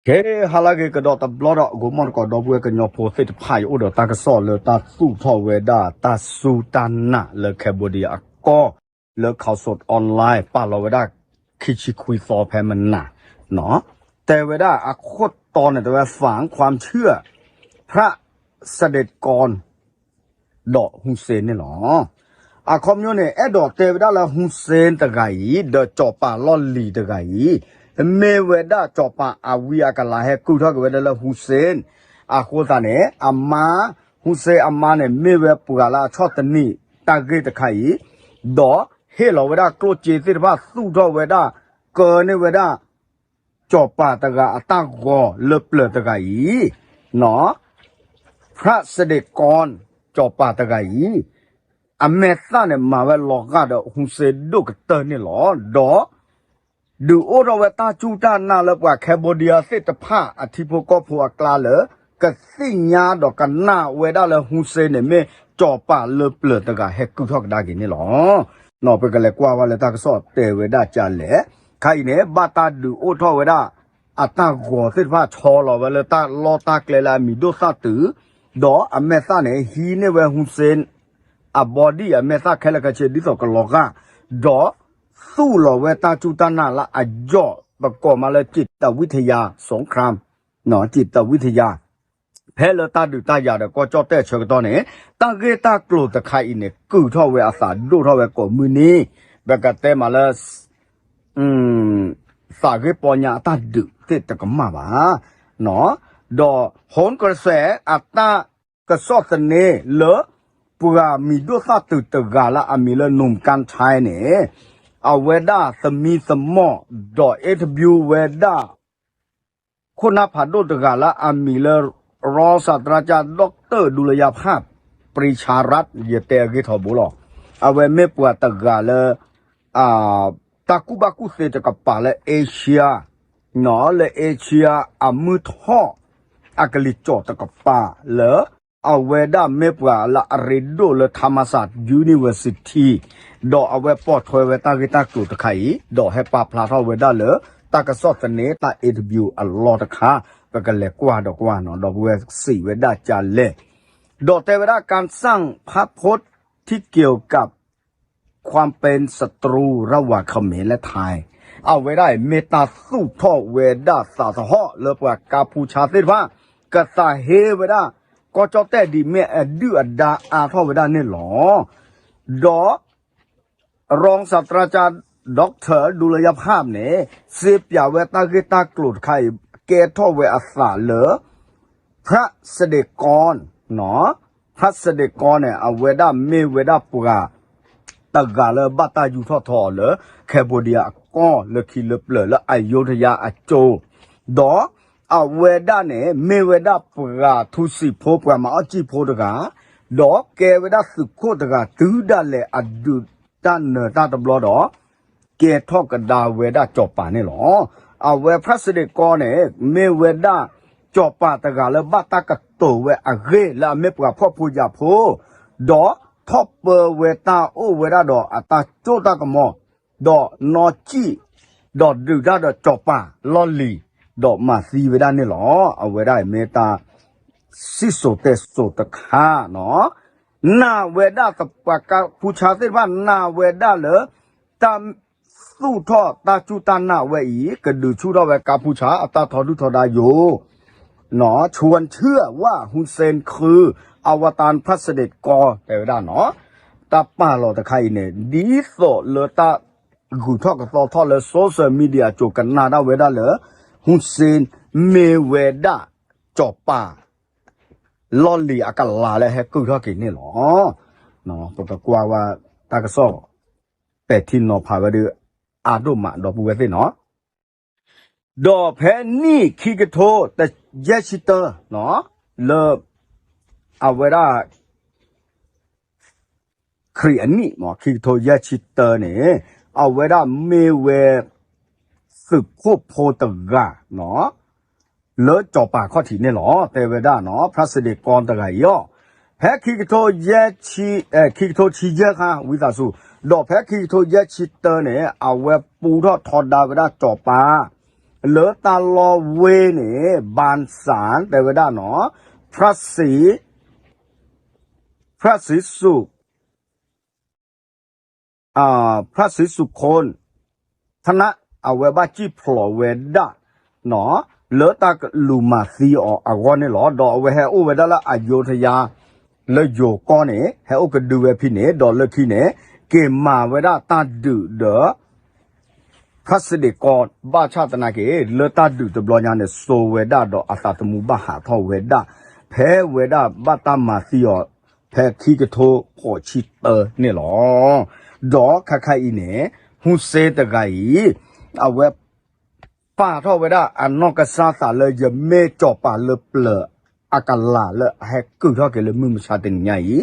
ကဲ ဟါလၢအဂ့ၤကဒီးတဘျီဒီး ဂီၤမီၢ်တကိး ဒီပုၢ်ဝဲၢ်ကညီဖိသ့ၣ်တဖၣ် ယအိၣ်ဒီးတၢ်ကစီၣ်လၢတၢ်သူၣ်ထီၣ်ဝဲဒၣ်တၢ်စူၢ်တၢ်နာ်လၢ Cambodia အကီၢ် လၢ Khaosod Online ပာ်လီၤဝဲဒၣ် ခံဆံခွံသီဖဲမနၤ တဲဝဲဒၣ်အခိၣ်တီန့ၣ် တဲဝဲ ฝังความเชื่อ พระเสด็จกร ဒီး Hun Sen န့ၣ်လီၤ. အခီပညီန့ၣ် အဲၣ်ဒိးတဲဝဲဒၣ်လၢ Hun Sen တဂၤအံၤ ဒီးစီၤပၤလီၢ်လံၤတဂၤအံၤ မ့ၢ်ဝဲဒၣ်စီၤပၤအဝံအကလၤ ဟဲကုၢ်ထီၣ်က့ၤဝဲဒၣ်လၢ Hun Sen အဃိသတးန့ၣ် အမါ Hun Sen အမါန့ၣ် မ့ၢ်ဝဲပှၤလၢအဆီၣ်သနံးတၢ်ဂ့ၢ်တခါအံၤ ဒီးဟ့ၣ်လီၤဝဲဒၣ်ကျိၣ်စ့သ့ၣ်တဖၣ် သူၣ်ထီၣ်ဝဲဒၣ် ကၢန့ၢ်ဝဲဒၣ် စီၤပၤတဂၤအတၢ်ဂီၤလၢပျၢၤတဂၤအံၤ ဖရၣ်စဒ့းကီၢ် စီၤပၤတဂၤအံၤ အမဲာ်သၣ်န့ၣ် မၤဝဲလီၤဂာ်ဒီး Hun Sen ဒိၣ်ကတၢၢ်န့ၣ်လီၤ. ဒီး ဒုးအိၣ်ထီၣ်ဝဲတၢ်စူၢ်တၢ်နာ်လၢပှၤ Cambodia သ့ၣ်တဖၣ် အထံဖိကီၢ်ဖိအကျါလၢ ကသ့ၣ်ညါဒီးကနၣ်ဝဲဒၣ်လၢ Hun Sen န့ၣ်မ့ၢ်စီၤပၤလၢပျၢၤတဂၤဟဲကုၢ်ထီၣ်ကဒါက့ၤန့ၣ်လီၤ. ပကလဲၤကွၢ်ဝဲလၢတၢ်ကစီၣ်တဲဝဲဒၣ်ကလဲၣ်. ခါအံၤန့ၣ် ဘၣ်တၢ်ဒုးအိၣ်ထီၣ်ဝဲဒၣ် အတၢ်ဂီၤသ့ၣ်တဖၣ်ဆီလီၤဝဲလၢတၢ်လီၢ်တၢ်ကျဲလၢအမံၤဒိၣ်သၣ်တုၤ ဒီးအမဲာ်သၣ်န့ၣ် ဟံးန့ၢ်ဝဲ Hun Sen အ body အမဲာ်သၣ်ခဲလၢာ်ခဲဆ့ဒ်သိးကလီၤဂာ် ဒီးသူၣ်လီၤဝဲတၢ်စူၢ်တၢ်နာ်လၢအယိာ် ပကိးမးလၢ จิตวิทยาสงคราม จิตวิทยา ဖဲလၢတၢ်ဒုးတၢ်ယၤဒီးကီၢ်ကၠီၣ်တဲၣ်အဆၢကတီၢ်န့ၣ် တၢ်ဂ့ၢ်တၢ်ကျိၤတခါအံၤန့ၣ် ကုၢ်ထီၣ်ဝဲအသးဒိၣ်ထီၣ်ဝဲကိးမုၢ်နံၤ ပကတဲမးလၢ သးဂ့ၢ်ပီညါအတၢ်ဒုးသ့ၣ်တကမၣ်ဘၣ်. ဒီး โหนกระแส အတၢ်ကစီၣ်သန့လၢ ပှၤမံၤဒိၣ်သၣ်တုၤတဂၤလၢအမံၤလၢ หนุ่มกรรชัย န့ၣ် အဝဲဒၣ်သမံသမိးဒီး interview ဝဲဒၣ် ခိၣ်နၢ်ဖးဒိၣ်တဂၤလၢအမံၤလၢ รองศาสตราจารย์ ดอกเตอร์ ดุลยภาพ ปรีชารัตน์ ယတဲအဂ့ၢ်ထီဘိလီၤ. အဝဲမ့ၢ်ပှၤတဂၤလၢ တၢ်ကူၣ်ဘၣ်ကူၣ်သ့တကပၤလၢ Asia လၢ Asia အမုၢ်ထီၣ် အကလံၤစိးတကပၤလၢ အဝဲဒၣ်မ့ၢ်ပှၤလၢအရ့ဒိၣ်လၢ ธรรมศาสตร์ University ဒီးအဝဲပိာ်ထွဲဝဲတၢ်ဂ့ၢ်တၢ်ကျိၤတခါအံၤ ဒီးဟဲပာ်ဖျါထီၣ်ဝဲဒၣ်လၢ တၢ်ကစီၣ်သန့တၢ် interview အလီၢ်တခါ ပကလဲၤကွၢ်ဒီးကွၢ်နီၤ ဒီပုၢ်ဝဲၢ်စံးဝဲဒၣ်ကလဲၣ်. ဒီးတဲဝဲဒၣ် การสร้างภาพพจน์ที่เกี่ยวกับ ความเป็นศัตรูระหว่างเขมรและไทย အဝဲဒၣ်အံၤမ့ၢ်တၢ်သူၣ်ထီၣ်ဝဲဒၣ်သးသဟီၣ်လၢပှၤကါဖူဆါသ့ၣ်တဖၣ် ကသးဟ့ဝဲဒၣ် ကီၢ်ကၠီၣ်တဲၣ်ဒ်အမ့ၢ်အဒုၣ်အဒါအါထီၣ်ဝဲဒၣ်န့ၣ်လီၤ. ဒီး รองศาสตราจารย์ ดอกเตอร์ ดุลยภาพ န့ၣ် စ့ပၠးဝဲတၢ်ဂ့ၢ်တၢ်ကျိၤတခါအံၤ ကဲထီၣ်ဝဲအသးလၢ ဖရၣ်စဒ့းကီၢ် ဖရၣ်စဒ့းကီၢ်န့ၣ် အဝဲဒၣ်မ့ၢ်ဝဲဒၣ်ပှၤ တဂၤလၢဘၣ်တၢ်ယူၤထီၣ်ထီအီၤလၢ Cambodia အကီၢ်လၢခံလၢပျၢၤလၢ အယုဒယါအကၠိ ဒီးအဝဲဒၣ်န့ၣ် မ့ၢ်ဝဲဒၣ်ပှၤထူစံးဖိ ပှၤမၤအီၣ်စံၣ်ဖိတဂၤ ဒီးကဲဝဲဒၣ်သုးခိၣ်တဂၤ တုၤဒၣ်လဲာ်အဒုးတၢ်နၢၤတၢ်တဘျီဒီး ကဲထီၣ်ကဒါဝဲဒၣ်စီၤပၤန့ၣ်လီၤ. အဝဲဖရၣ်စဒ့းကီၢ်န့ၣ် မ့ၢ်ဝဲဒၣ်စီၤပၤတဂၤလၢဘၣ်တၢ်ကတိၤဝဲအဂ့ၢ်လၢအမ့ၢ်ပှၤဖှီၣ်ဖိယာ်ဖိ, ဒီးထီၣ်ပၢဝဲတၢ်အိၣ်ဝဲဒၣ်ဒီးအတၢ်ကၠိၣ်တၢ်ကမီၤ, ဒီးနီၣ်စံၣ်, ဒီးဒုးတၢ်ဒီးစီၤပၤလီၢ်လံၤ, ဒီးမၤသံဝဲဒၣ်န့ၣ်လီၤ. အဝဲဒၣ်အံၤမ့ၢ်တၢ် စံၣ်စိၤတဲစိၤတခါနီၤ, နာ်ဝဲဒၣ်သပှၢ်ကါဖူဆါသ့ၣ်တဖၣ် နာ်ဝဲဒၣ်လၢ တၢ်သူၣ်ထီၣ်တၢ်စူၢ်တၢ်နာ်ဝဲအံၤ ကဒုးဆူၣ်ထီၣ်ဝဲကါဖူဆါအတၢ်ထီဒုၣ်ထီဒါယိာ် ชวนเชื่อว่า ฮุนเซน คือ อวตาร พระเสด็จกร တဲဝဲဒၣ်နီၤ, တၢ်ပာ်လီၤတခါအံၤန့ၣ် ဒ်သိးလၢတၢ်ဂုၤထီၣ်ကသီထီၣ်လၢ social media ကၠိၤကနၣ်ဒၣ်ဝဲဒၣ်လၢ ဟူစ့ၣ် မ့ၢ်ဝဲဒၣ် စီၤပၤ လီၢ်လံၤအကလၤလၢဟဲကုၢ်ထီၣ်က့ၤန့ၣ်လီၤ. ပကကွၢ်ဝဲတၢ်ကစီၣ် ပဲာ်ထံနီၤဖးဝဲဒၣ် အါဒိၣ်မးဒီပုၢ်ဝဲၢ်သ့ၣ်နီၤ. ဒီးဖဲနံၣ်ခံကထိ ယဲၢ်ဆံတၢ လၢ အဝဲဒၣ် ခရံာ်အနံၣ်မး ခံကထိယဲၢ်ဆံတၢန့ၣ် အဝဲဒၣ်မ့ၢ်ဝဲ သုးခိၣ်ဖိတဂၤ လၢစီၤပၤခီၣ်ထံးန့ၣ်လီၤ. တဲဝဲဒၣ်နီၤ ဖရၣ်စဒ့းကီတဂၤအံၤအီၤ ဖဲခံကထိယဲၢ်ဆံ ခံကထိဆံယဲၢ်ခါ ဝံသးစူၤ ဒီးဖဲခံကထိယဲၢ်ဆံတၢန့ၣ် အဝဲပူထီၣ်ထီဒါဝဲဒၣ်စီၤပၤ လၢတၢ်လီၢ်ဝ့ၢ်န့ၣ် ဘၣ်စၣ် တဲဝဲဒၣ်နီၤ ဖရၣ်စံ ဖရၣ်စံစူး ဖရၣ်စံစူးခိၣ် ထနၣ် အဝဲဘၣ်စံၣ်ဖျိးဝဲဒၣ် လၢတၢ်ကလူၤမၤသံအီၤအဂီၢ်န့ၣ်လီၤ. ဒီးအဝဲဟဲအိၣ်ဝဲဒၣ်လၢအယိထယါ လၢယိၤကီၢ်န့ၣ် ဟဲအိၣ်ကဒုဝဲဖဲန့ၣ် ဒီးလၢခံန့ၣ် က့ၤမၤဝဲဒၣ်တၢ်ဒုးဒီး ဖရၣ်စံဒ့းကီၢ် ဘၣ်ဆၣ်သနာ်က့ လၢတၢ်ဒုးတဘျီညါန့ၣ် စိာ်ဝဲဒၣ်ဒီးအသးသမူဘၣ်ဟးထီၣ်ဝဲဒၣ် ဖဲဝဲဒၣ်ဘၣ်တၢ်မၤသံအီၤ ဖဲခံကထိဃိးဆံတၢန့ၣ်လီၤ. ဒီးခါခါအံၤန့ၣ် ဟူစ့တဂၤအံၤ အဝဲ ပာ်ထီၣ်ဝဲဒၣ်အနီၢ်ကစၢ်သးလၢ ယမ့ၢ်စီၤပၤလၢပျၢၤအကလးလၢအဟဲကုာ်ထီၣ်က့ၤလၢမုၢ်မဆါတနံၤညါအံၤ,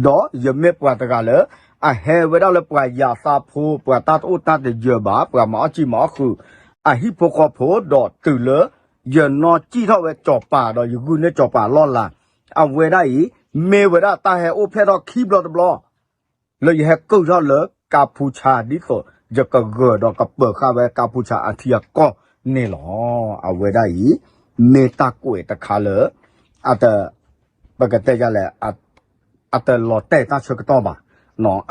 ဒီးယမ့ၢ်ပှၤတဂၤလၢ အဟဲဝဲဒၣ်လၢပှၤယၤသးဖိ ပှၤတၢ်တအိၣ်တၢ်တယၢၤဘၣ် ပှၤမၤအီၣ်စံာ်မၤအီၣ်ဃုာ် အဟံၣ်ဖိဃီဖိ ဒီးတုၤလၢ ယနီၢ်စံၣ်ထီၣ်ဝဲစီၤပၤဒီးယဂုာ်န့ၢ်စီၤပၤလီၢ်လၤ, အဝဲဒၣ်အံၤ မ့ၢ်ဝဲဒၣ်တၢ်ဟဲအိၣ်ဖျဲၣ်ထီၣ်ခံဘျီတဘျီ လၢယဟဲကုာ်ထီၣ်လၢကါဖူဆါ ဒ်သိးယကဂၢၤဒီးကပၢၤဃာ်ဝဲကါဖူဆါအထံအကီၢ်န့ၣ်လီၤ. အဝဲဒၣ်အံၤ မ့ၢ်တၢ်ကွဲးတခါလၢ အတ ပကတဲယလဲၣ် အတလီၤတဲာ်တၢ်ဆၢကတီၢ်ဘၣ်,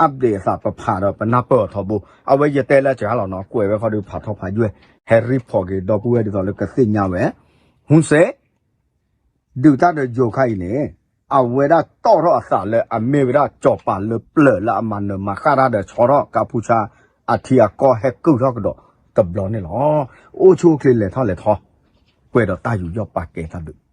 update အသးပဖးဒီးပနၢ်ပၢၢ်အီၤထီဘိ, အဝဲယတဲလၢစှၤလီၤနီၤ ကွဲးဝဲဃီဒီးဖးထီဖးယွဲၢ် ဟဲreportက့ၤဒီပုၢ်ဝဲၢ်ဒ်သိးလၢကသ့ၣ်ညါဝဲ, ဟူစ့ ဒုးတၢ်ဒီးယိၤခါအံၤန့ၣ် အဝဲဒၣ်တီၣ်ထီၣ်အသးလၢအမ့ၢ်ဝဲဒၣ်စီၤပၤလၢပျၢၤလၢအမၤနၢၤမၤဃၣ်တၢ်ဒီးဆီထီၣ်ကါဖူဆါအထံအကီၢ်ဟဲကုာ်ထီၣ်ကဒီးတဘျီန့ၣ်လီၤ. အိၣ်ဆူၣ်အိၣ်ချ့လဲၤထီၣ်လဲၤထီ ပှဲၤဒီးတၢ်ယူးယီၣ်ပာ်ကဲတၢ်ဒုး